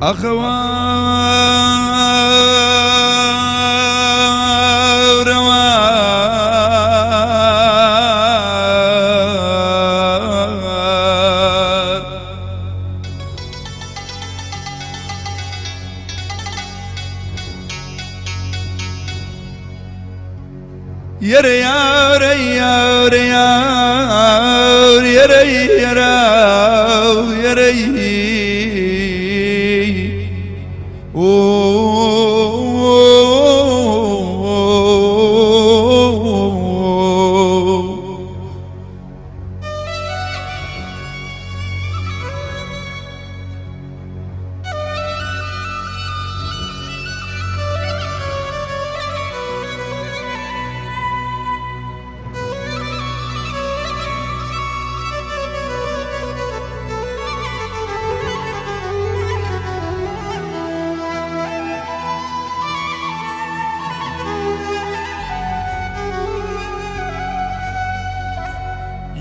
ئەخەوارەوە. یەرە یارە یارە یار یەرە یەرە یەرە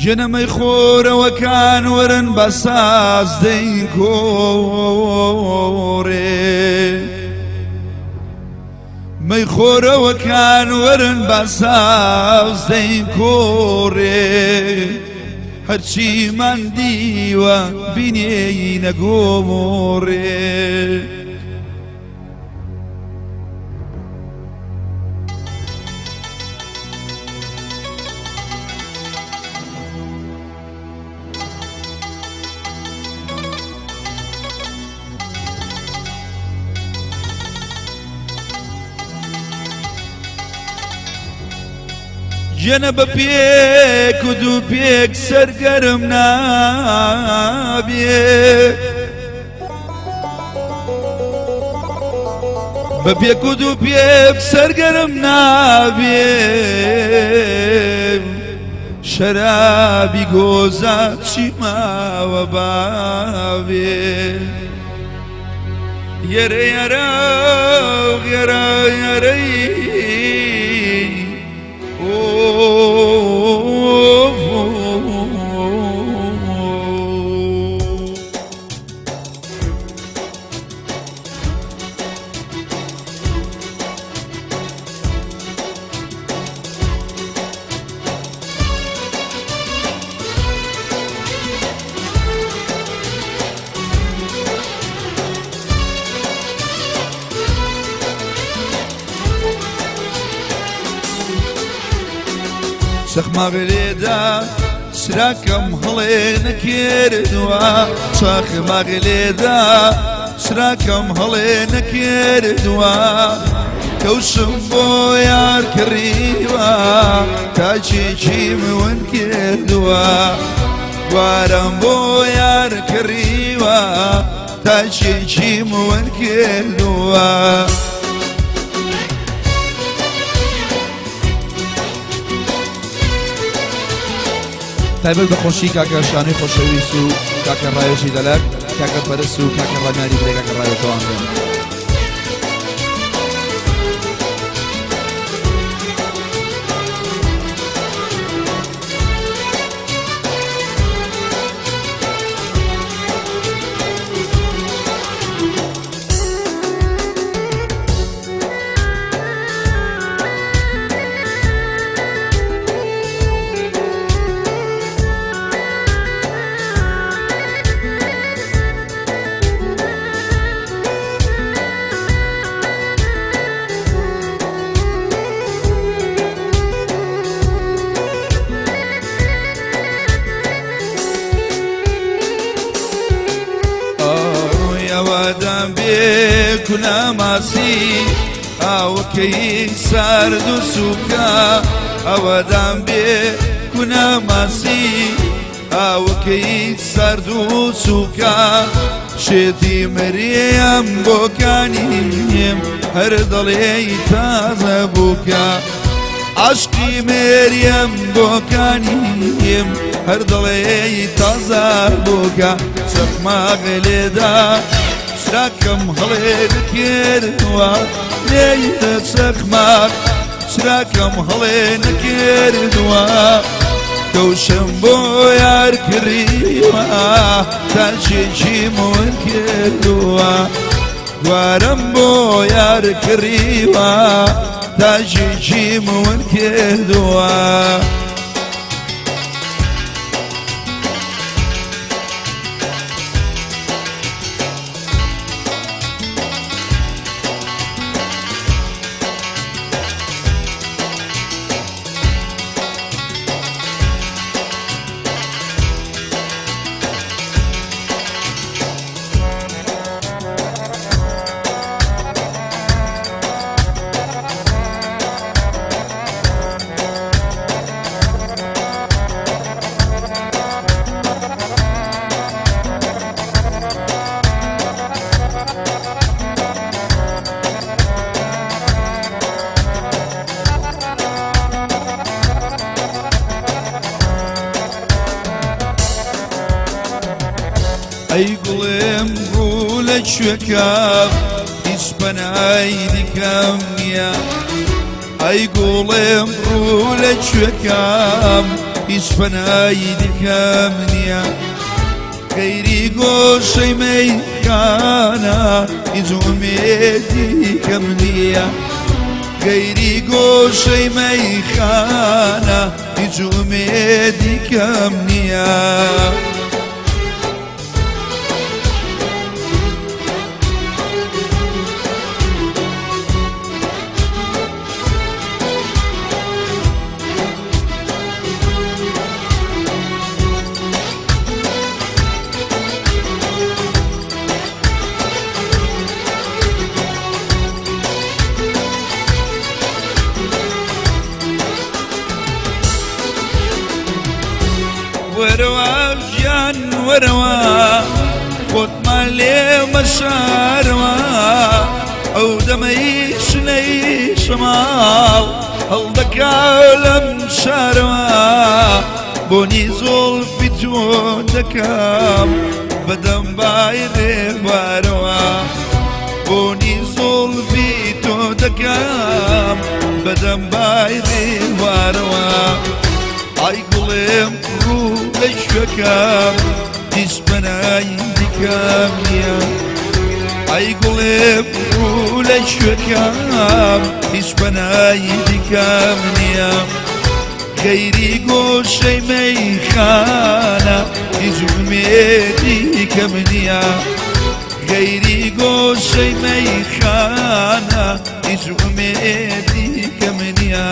ژنەمەی خۆرەوەکان وەرن بە ساز دەین کۆڕێ مەی خۆرەوەکان وەرن بە ساز دەین کۆڕێ هەرچیمان دیوە بینێینە گۆڕێ. ژنە بە پێک و دوو پێک سەرگەرم نابێ. بە پێک و دوو پێک سەرگەرم نابێ شەرابی گۆزا چی ماوە باوێ یەرە یەرە یەرە یەرەی چەخماغ لێدا چراکەم هەڵێ نەکردووە چاخماغ لێدا چراکەم هەڵێ نەکردووە کەوشم بۆ یار کڕیوە تاچێکی ون کردووە گوارم بۆ یار کڕیوە تاچێکی ون کردووە. تایبەت بە خۆشی کاکە شانەی خۆشەویست و کاکە ڕایۆشی دەلەک کاکە پەرس و کاکە ڕامیاری برای کاکە ڕایۆشەوان بێن. ئەوەدان بێ کونە ماسی ئاوەکەی سارد و سووکە ئەوەدان بێ کونە ماسی ئاوەکەی سارد و سووکە شێتی مریەم بۆکانیم هەر دەڵێی تازە بووکە عاشقی مریەم بۆکانیم هەر دەڵێی تازە بووکە چەخماغ لێدا چراکەم هەڵێ نەکردووە لێی چەخماغ چراکەم هەڵێ نەکردووە. کەوشم بۆ یار کڕیوە تاجێکی من کردووە گوارەم بۆ یار کڕیوە تاجێکی من کردووە. ئەی گوڵێم ڕوو لە کوێکەم هیچ پەنای دیکەم نییە ئەی گوڵێم ڕوو لە کوێکەم هیچ پەنای دیکەم نییە غەیری گۆشەی مەیخانە هیچ ئومێدی کەم نییە غەیری گۆشەی مەیخانە هیچ ئومێدی کەم نییە. وەرەوە ژیان وەرەوە خۆتمان لێ مەشارەوە ئەو دەمەی شنەی شەماڵ هەڵدەکا لەم شارەوە بۆنی زۆڵفی تۆ دەکەم بەدەم بای ڕێبارەوە بۆنی زۆڵفی تۆ دەکەم بەدەم بای ڕێوارەوە ئای گوڵێم ڕوو لە کوێکەم هیچ پەنای دیکەم نییە ئای گوڵێم ڕوو لە کوێکەم هیچ پەنای دیکەم نییە غەیری گۆشەی مەیخانە هیچ ئومێدی کەم نییە غەیری گۆشەی مەیخانە هیچ ئومێدی کەم نییە.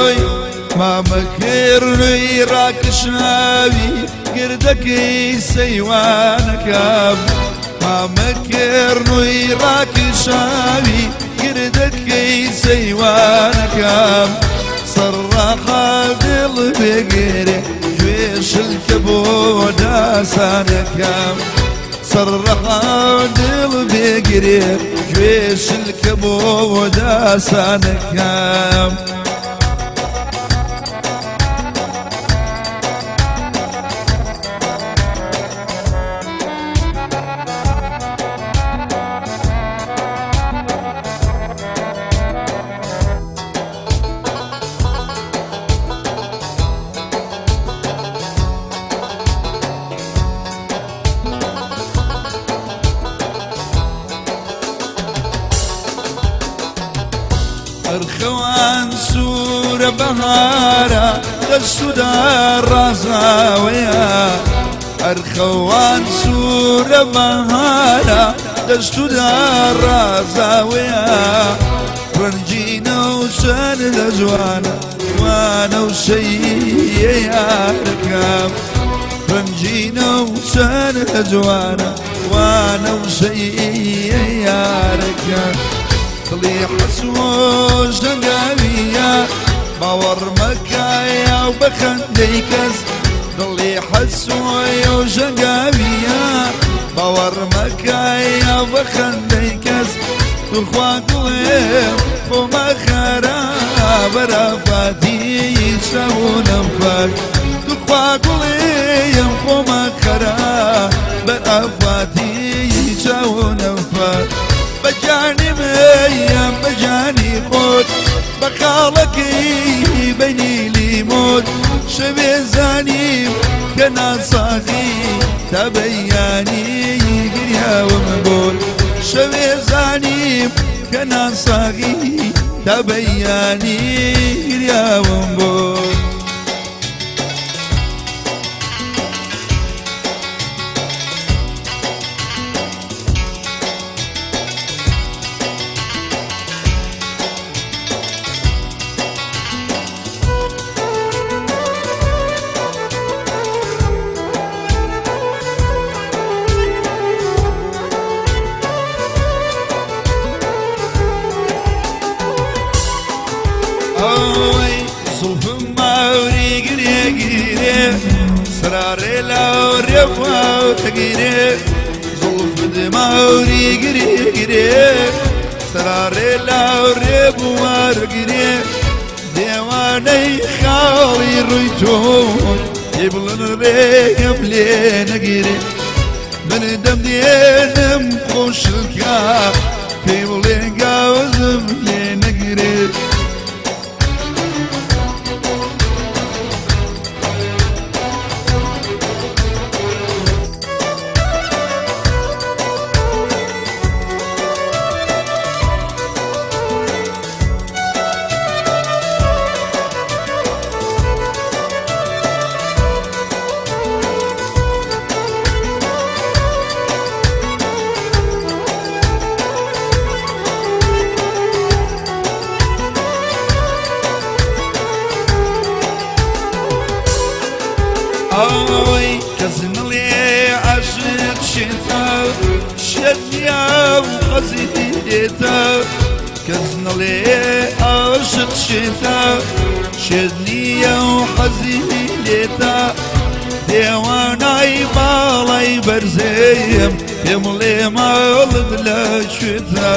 ئای مامە کردوی ڕاکشاوی گردەکەی سەیوانەکەم مامە کردوی ڕاکشاوی گردەکەی سەیوانەکەم سەرڕاخا دڵ بێگرێ گوێشلکە بۆ داسانەکەم سەرڕەخا دڵ بێگرێ گوێشلکە بۆ داسانەکەم. ئەرخەوان سوورە بەهارە دەستودا ڕازاوەیە ئەرخەوان سوورە بەهارە دەستودا ڕازاوەیە ڕەنگینە و چەند لە جوانە جوانە و شەیە یارەکەم ڕەنگینە و چەند لە جوانە جوانە و شەیە یارەکەم دڵی حەسوۆش دەنگاویە باوەڕ مەکە بە خەندەی کەس، دڵی حەسوویە و ژەنگاوییە، باوەڕ مەکە بە خەندەی کەس. توخوا گوڵێم خۆمە خەرا بەرافاتی چاونم فاک، توخوا گوڵێم خۆمە خەرا بەرافاتی چاونم فاک. بە گیانی مەیەم بە گیانی خۆت، بە خاڵەکەی بەینی لیمۆت، شەوێ زانیم کە ناساغی تا بەیانی گریاوم بۆت، شەوێ زانیم کە ناساغی تا بەیانی گریاوم بۆت. ئەوەی زوڵفم ماوری گرێ گیرێ، سرارێ لاورێ تەگیرێ، زوڵفت ماوری گرێ گرێ، سرارێ لاورێ بوارگرێ، دێوانەی خاڵی ڕووی تۆ پێ بڵن ڕێگەم لێ نەگیرێ، من دەم دێنم خۆشکا پێی بڵێ گاوزم لێ نەگرێ. ئەوەی کەس نڵێ عاشق شێتە، شێت نییە و حەزی لێتە، کەس نڵێ عاشق شێتە، شێت نییە و حەزی لێتە، دێوانای باڵای بەرزێم پێم ڵێ ماڵت لە کوێتە.